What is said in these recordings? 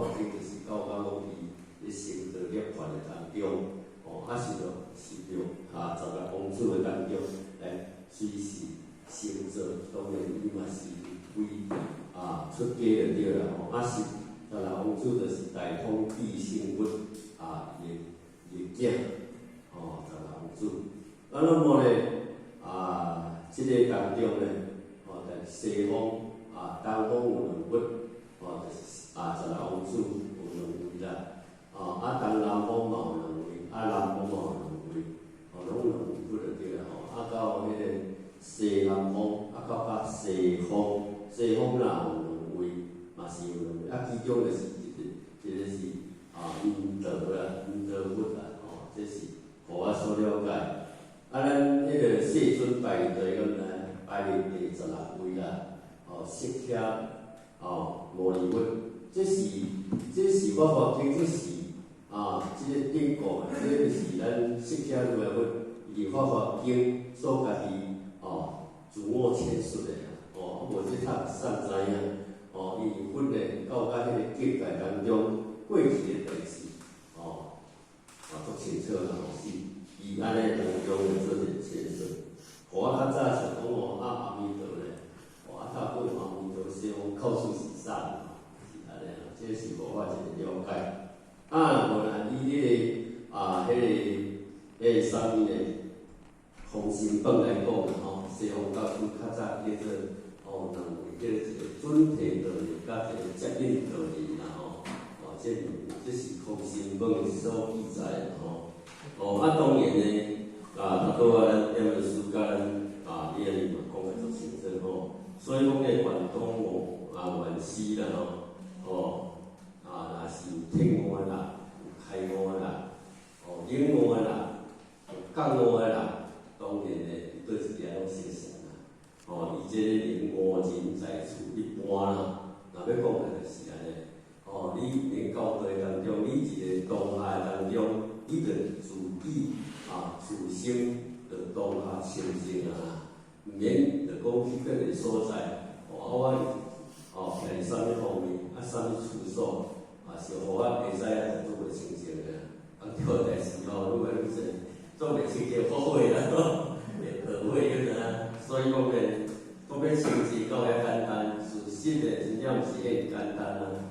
華經就是到甲講伊咧成道涅槃的當中，哦，啊是著是著啊十六王子的當中來隨時成做，當然伊嘛是為啊出家就對啦，吼，啊是十六王子就是大通智勝佛啊，伊的囝，吼，十六王子。啊，那麼咧啊，這个當中咧，吼，在西方啊，東方有兩佛，吼，就是啊十六王子有兩位啦，哦，啊東南方嘛有兩位，啊南方嘛有兩位，吼，攏兩位佛就對啦，吼，啊到彼個西南方，啊到較西方，西方若有兩位，嘛是有兩位，啊其中就是一个，一個是啊陰道啦，陰道佛啦，吼，這是予我所了解。啊，咱彼个世尊排隊敢毋知？排佇第十六位啦，哦，釋迦哦，牟尼佛，這是法華經，這是啊，這个典故，這个是咱釋迦如來佛佇法華經所家己哦自我闡述的啦，哦，無這較散知影，哦，因為佛咧到甲彼个境界當中過去的代誌，哦，啊，足清楚啦，吼是。伊按呢當中來做一個闡述，予我較早想講哦，啊阿彌陀咧，哦啊透過阿彌陀西方教主是啥吼，是按呢啦，這是予我一個了解。啊，無啦，以彼個啊，彼個啥物咧，封神榜來講啦吼，西方教主較早叫做哦，兩位叫做一個準提道人，佮一個接引道人啦吼，哦，這是封神榜所記載的吼。哦，啊，當然呢，啊，頭拄仔咱點個書甲咱啊，你按呢嘛講得足清楚吼。所以講咧，遠東哦，啊，原師啦吼，哦，啊，若是有徹悟的人，有開悟的人，哦，領悟的人，有覺悟的人，當然咧，伊對一個攏熟悉啦。哦，伊這個連五人在厝一般啦，若欲講的就是按呢。哦，你連到地當中，你一个當下當中，你就自己啊，自心就當下清淨啊，毋免就講去佗个所在，哦，啊我哦徛佇啥物方面，啊啥物處所，啊是予我會使啊就做袂清淨的啊，對代誌吼，愈來愈濟，做袂清淨後悔啦，會後悔你知影？所以講咧，講欲清淨到遐簡單，事實咧真正毋是遐簡單啊。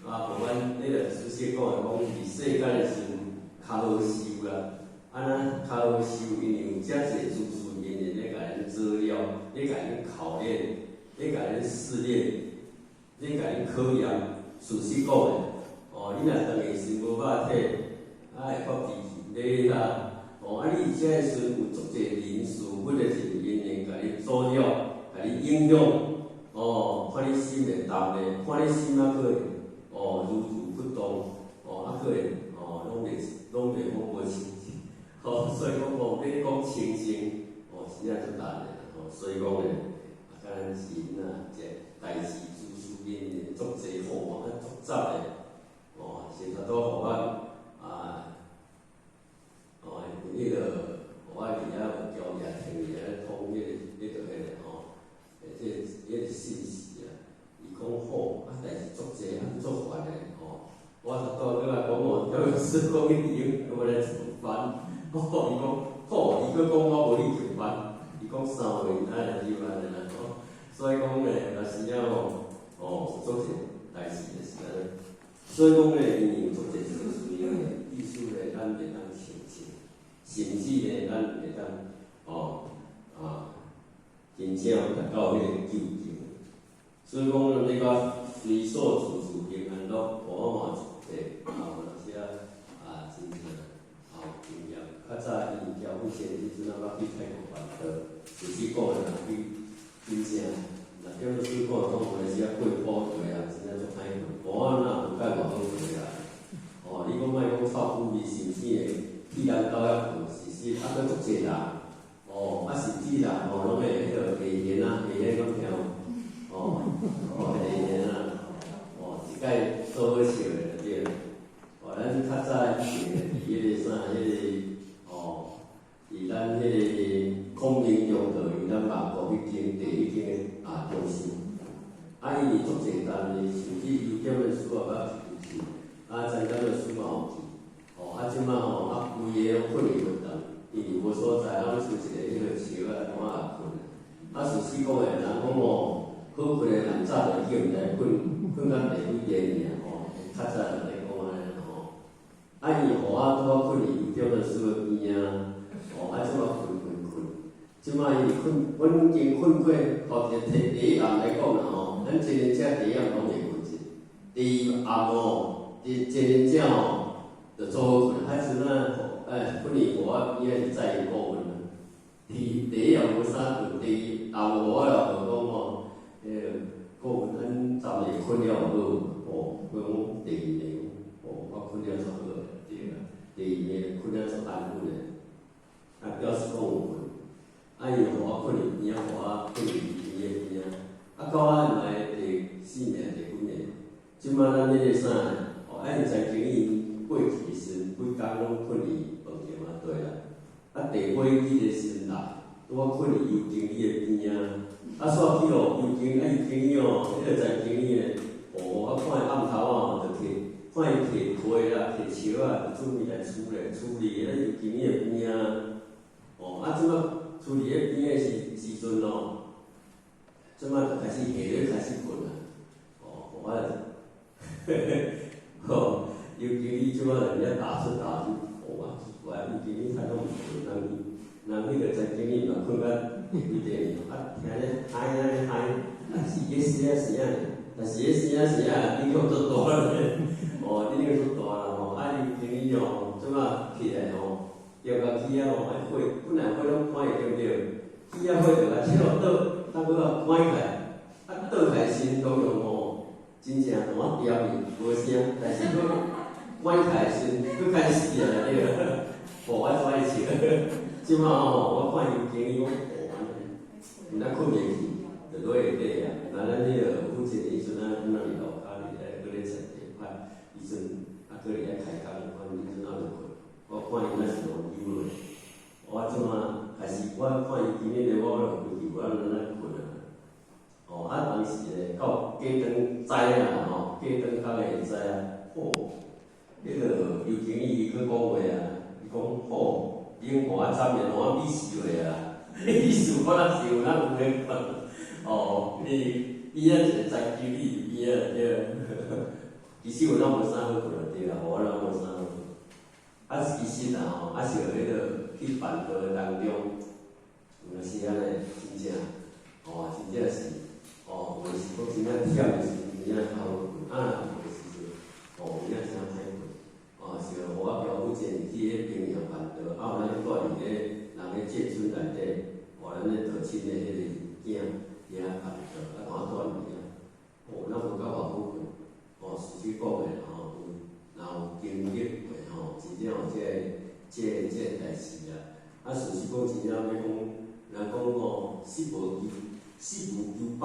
啊，無阮彼个師叔講的講，佇世間的時陣較好修啦，啊若較好修，因為有遮濟諸事因緣咧共恁做了，咧共恁考驗，咧共恁試煉，咧共恁考驗。事實講的，哦，你若轉的時無法體，啊會發脾氣咧啦，哦，啊你這个時陣有足濟人事物的一個因緣，共你阻擾，共你影響，哦，看你心會動咧，看你心猶閣會。哦，如如不動，哦，啊，閣會，哦，攏袂講無清淨，吼，所以講哦，欲講清淨，哦，真正足難的啦，吼，所以講咧，啊，咱人啊，這代誌諸事因緣足濟好啊，足雜的，哦，是頭拄予我啊，哦，彼个我佇遐有交也聽伊咧通彼个吼，這个信息啊，伊講好，啊，代誌足濟，啊，足煩的吼。我頭拄仔閣來講哦，有師講伊用我來怎煩？哦，伊講好，伊閣講我無你強煩，伊講三話安尼就按呢啦吼。所以講咧，若是了吼，哦，足濟代誌就是按呢。所以講咧，因為有足濟事事因意思咧，咱會當清淨，甚至咧，咱會當哦啊，真正達到彼个究竟。所以講，咱這個隨所處處平安樂，我嘛一個啊，有當時啊啊，真正啊有經驗。較早伊交付錢時陣，我捌去泰國辦道，事實講的，若去真正，若叫做水果講，有時啊過苦過啊，真正足歹困。我若有蓋偌好過啊。哦，你講莫講臭苦味，甚至會去人兜遐困，事實啊，閣足濟人。哦，啊，甚至人吼，攏會彼个下弦啊，下弦敢聽無？哦，哦，下弦啊，哦，一擺做好笑的就對了。哦，咱較早以前佇彼个啥，彼个哦，佇咱彼个孔明中道，因咱萬國彼間第一間的啊中心，啊，啊，因為足濟單的，甚至優點的書也捌去，啊，陳點的書嘛有去，吼，啊，這擺吼，啊，規个攏睏佇佛堂，因為無所在，啊，攏剩一個彼個石仔，怎啊睏？啊，事實講的，人講吼，好睏的人早就去毋知睏睏到第幾個爾吼，較早就咧講按呢吼。啊，伊予我拄仔睏佇優點的書的邊仔，吼，啊，這擺睏睏睏，這擺伊睏，阮已經睏過，吼，一個第一暗來講啦吼，咱真人者第一暗攏會睏著，第二暗吼，佇真人者吼，就做好睏，彼陣啊，哎，睏佇予我邊仔是載伊顧問啦。第一暗無啥睏，第二暗予我老婆講吼，彼个顧問咱昨暝睏了有好無？哦，佢講第二暝，哦，我睏了足好的，對啦，第二暝睏了足安穩的，啊，表示講有睏。啊，伊予我睏佇邊仔，予我睏佇伊的邊仔，啊，到我來第四暝、第幾暝，這擺咱彼个啥，哦，啊，因曾經因過去的時陣，幾工攏睏佇飯店仔對啦。啊，第尾彼个時陣來，拄仔睏佇尤經理的邊仔，啊，煞去哦，尤經啊，尤經理哦，彼个曾經理的，哦，我看伊暗頭哦，就摕，看伊摕被啦，摕石仔，就準備來處理處理咧尤經理的邊仔，哦，啊，這擺處理彼邊的時陣哦，這擺就開始下咧開始睏啦，哦，我，吼，尤經理這擺就遐打出打入，哦，奇怪，尤經理態攏毋睏，人人彼個曾經理嘛睏甲幾點啊，聽咧嗨啊咧嗨，啊是彼聲聲咧，但是彼聲聲影響足大咧，哦，影響足大啦吼，啊尤經理哦，這擺起來吼，著共起啊吼，愛火，本來火攏關的對毋對？起啊火就共切落倒，啊閣啊關起來，啊倒起來時當中吼，真正同我恬去無聲，但是閣關起來時閣開始啊對，哦，我怎愛笑？這擺吼，我看伊經理講，哦，按呢，毋但睏袂去，就落下底啊。啊，咱彼个負責的彼陣啊，咱佇樓跤佇咧閣咧坐地塊，彼陣啊，閣佇遐開工，反正彼陣還未睏。我看伊若是攏溜落，我這擺開始，我看伊今日咧，我就規氣無咱咱睏啊。哦，啊，當時咧到過轉知啦吼，過轉工會知啊，吼，彼个尤經理伊閣講話啊，伊講吼。已經予我昨暝予我美死落啊！意思我若是有哪有咧困，哦，伊伊仔一個曾經理佇邊仔對，其實有哪無啥好睏對啊，我哪無啥好睏。啊，其實啊吼，啊是彼个去辦道的當中，有當時按呢，真正，哦，真正是，哦，有的時講真正忝的時陣，真正較好睏，啊，若無的時陣，哦，有影真歹睏。哦，是予我交負責去彼平陽辦道，啊，有咱住佇咧人咧眷村內底，哦，咱咧道親的彼個囝佇遐辦道，啊，同我住佇遐，哦，咱無夠偌好睏，哦，事實講的吼，有若有經歷過吼，真正有這個代誌啊。啊，事實講真正欲講，人講吼，失無求飽，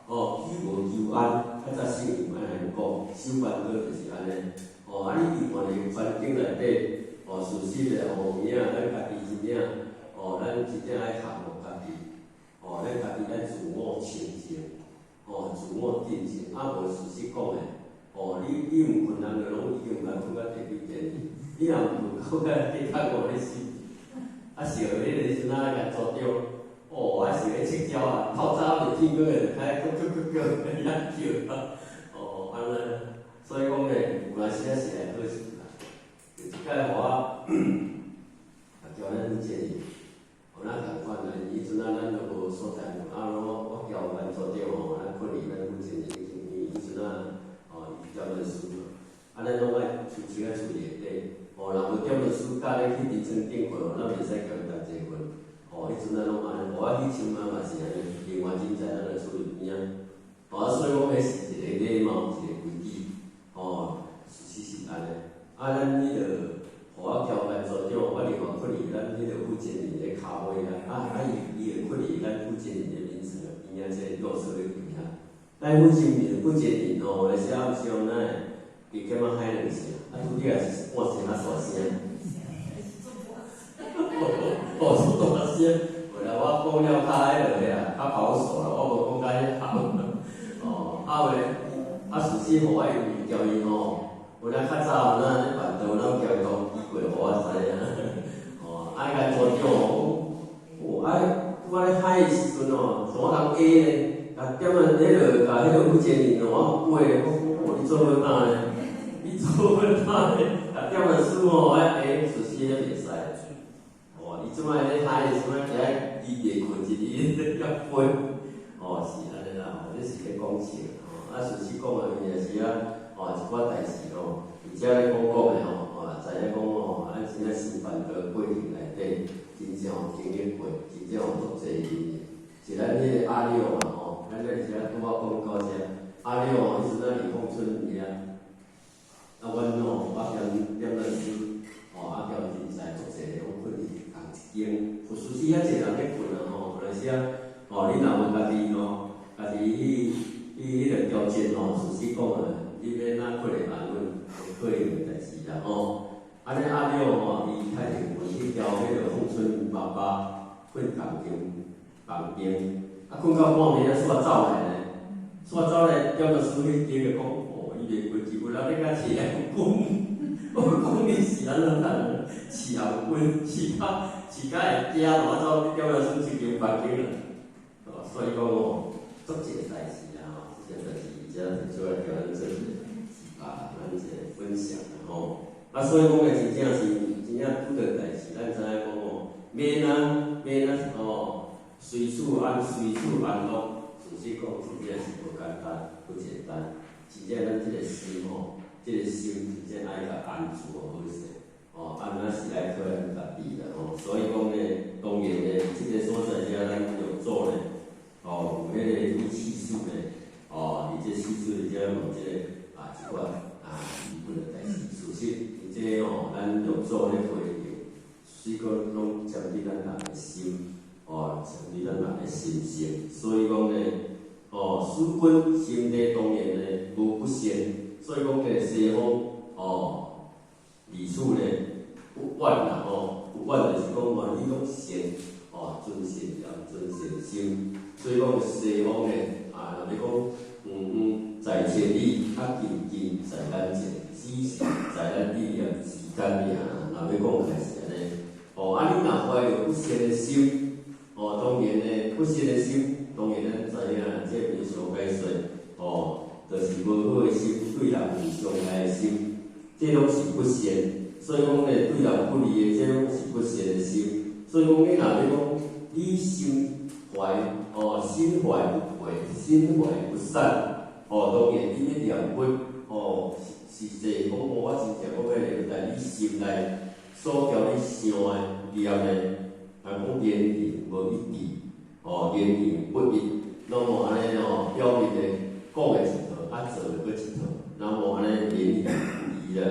哦，居無求安，較早聖人按呢講，修辦道就是按呢。哦，啊，你佇換個環境內底，哦，事實的哦，有影咱家己真正，哦，咱真正愛學護家己，哦，咱家己愛自我清淨，哦，自我鎮靜，啊，無事實講的，哦，你毋睏，人就攏已經毋捌睏到第幾天，你若毋睏，到第較五咧死，啊，笑彼个時陣啊，共組長，哦，啊，笑彼七鳥啊，透早就天光就開叫叫叫叫，遐叫，哦，按呢。所以講咧，有當時仔是來好事啦。就這擺予我，啊，叫咱建議，予咱仝款啦。彼陣啊，咱都無所在，啊，我交阮組長吼，咱睏佇咱負責人已經，因為彼陣啊，哦，伊點了書，啊，咱攏愛厝樹仔厝內底，哦，若無點了書，教咧去佇床頂睏，咱袂使共伊同齊睏。哦，彼陣啊攏按呢，予我去清嘛嘛是按呢，另外真濟咱來厝裡邊仔。哦，所以講彼是一個禮貌，一個規矩。哦，事實是按呢。啊，咱彼个，予我交辦組長，我另外睏佇咱彼個負責人的跤尾啊，啊啊伊伊會睏佇咱負責人的眠床的邊仔，這個右側的邊仔。咱負責人吼，有時暗時咱會加減仔喊兩聲，啊，拄著也是半聲較大聲。哦，做大聲，無啦，我講了較彼落啊，較保守啦，我無講甲遐姣。哦，實予我因為交伊吼，有影較早有哪咧辦桌，有哪交伊通機會，予我知影。哦，啊，伊組長哦，啊，拄仔咧海的時陣哦，山人下咧，共點啊，彼落共彼个福建人哦，我背，我講哦，你做好膽咧，你做好膽咧，共點啊輸吼，啊下事實彼袂使。哦，伊這擺咧海的時陣，伫遐伊袂睏一日咧遐飛，哦，是按呢啦，吼，這是咧講笑，吼，啊，事實講啊，有陣時啊，哦，一寡代誌吼，而且咧講講的吼，哦，知影講吼，咱真正新辦的過程內底，真正有經歷過，真正有足濟經驗。是咱彼個阿六嘛吼，咱咧遮拄仔講到遮，阿六吼，彼陣咱李鳳春遐，啊，阮吼，我兼點律師，吼，啊，兼人才足濟攏睏佇仝一間，有事實遐濟人咧睏啊吼，有陣時啊，吼，你若有家己吼，家己去去彼個條件吼，事實講啊，你欲哪睏會安穩，會可能的代誌啦吼。按呢阿六吼，伊較興奮去交彼個鳳春爸爸睏仝間房間，啊，睏到半暝啊，煞走來呢，煞走來，點律師彼間就講，哦，伊袂睏，有人咧共飼頷頸，我講你是按怎人？飼頷頸，飼甲飼甲會驚，我走點律師這間房間啦。哦，所以講哦，足濟代誌啊吼，這件代誌遮提出來共咱做一個啊，咱一個分享啦吼。啊，所以講咧，真正是真正拄著代誌，咱知影講哦，免啊免啊吼，隨處安隨處安樂，事實講真正是無簡單，不簡單。真正咱這個心吼，這個心真正愛共安住好勢，哦，啊，咱是愛靠咱家己啦吼。所以講咧，當然咧，這個所在遮咱六祖咧，哦，有彼個意氣術咧，哦，佇這四處佇遮問這個啊，一寡啊基本的代誌，事實，這吼，咱六祖咧規定，水講攏針對咱人的心，哦，針對咱人的心性，所以講咧，哦，使君心地當然咧無不善，所以講咧西方哦，歷史咧不遠啦吼，不遠就是講嘛，你攏善，哦，存善念、存善心，所以講西方咧啊，若欲講遠遠在千里，較近近在眼前，只是在咱意念之間爾。若欲講起來是按呢，哦，啊，你若懷著不善的心，哦，當然咧，不善的心，當然咱知影，這袂傷解說，哦，就是無好的心，對人有傷害的心，這攏是不善。所以講咧，對人不利的，這攏是不善的心。所以講，你若欲講，你心懷哦，心懷不軌，心懷不善，哦，當然你欲念佛，哦，實際講，我真正講欲念，但你心內所叫你想的、念的，人講言行無一致，哦，言行不一，攏無按呢哦，表面的講的一套，啊做的閣一套，若無按呢言行不一啦，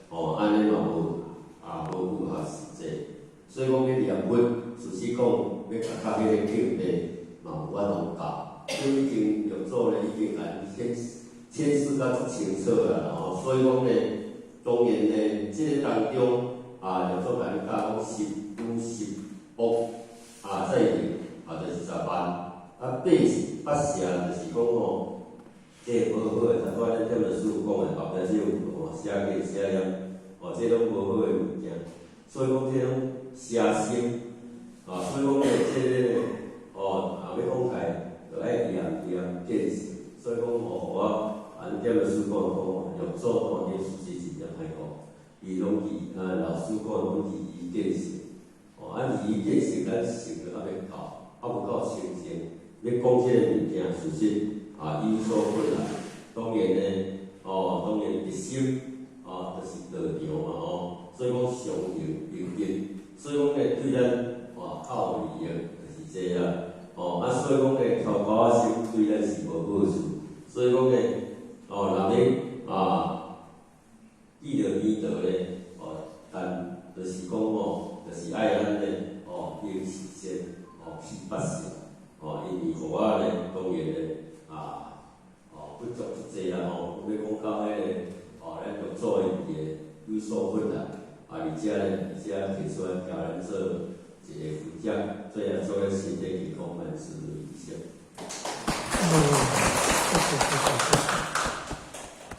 哦，按呢嘛無啊無符合實際。所以講欲念佛，事實講欲達到彼個境界，嘛無法度到。這已經六祖咧已經共顯顯示甲足清楚啦，吼。所以講咧，當然咧，這個當中啊，六祖共你教講十惡十惡啊，再行啊，就是10萬啊，八八邪就是講吼，這個無好的，頭拄仔咱點律師有講的，後壁這有吼邪見邪念，哦，這攏無好的物件。所以講這種邪心，啊，所以講咧，這個哦，啊，欲講起來，就愛驗驗見性。所以講哦，我按點律師講講，六祖壇經事實真正歹講，伊攏記啊，老師講攏一一見性。哦，啊，一一見性，咱性都猶未夠，猶無夠清淨。欲講這個物件，事實啊有所困難。當然呢，哦，當然一心哦，就是道場嘛吼。所以講常行平靜，所以講咧對咱哦較有利益，就是這啦。哦，啊，所以講咧，徛高仔心對咱是無好處。所以講咧，哦，若欲啊記著彌陀咧，哦，但就是講吼，就是愛咱咧，哦，行十善，哦，棄八邪，哦，因為予我咧，當然咧，啊，哦，不足足濟啦吼，欲講到彼個，哦，咱六祖的語言有所困難，啊，而且咧，而且提出來教咱做一個分享，最後做個身體健康，萬事如意。嗯，謝謝謝謝謝謝。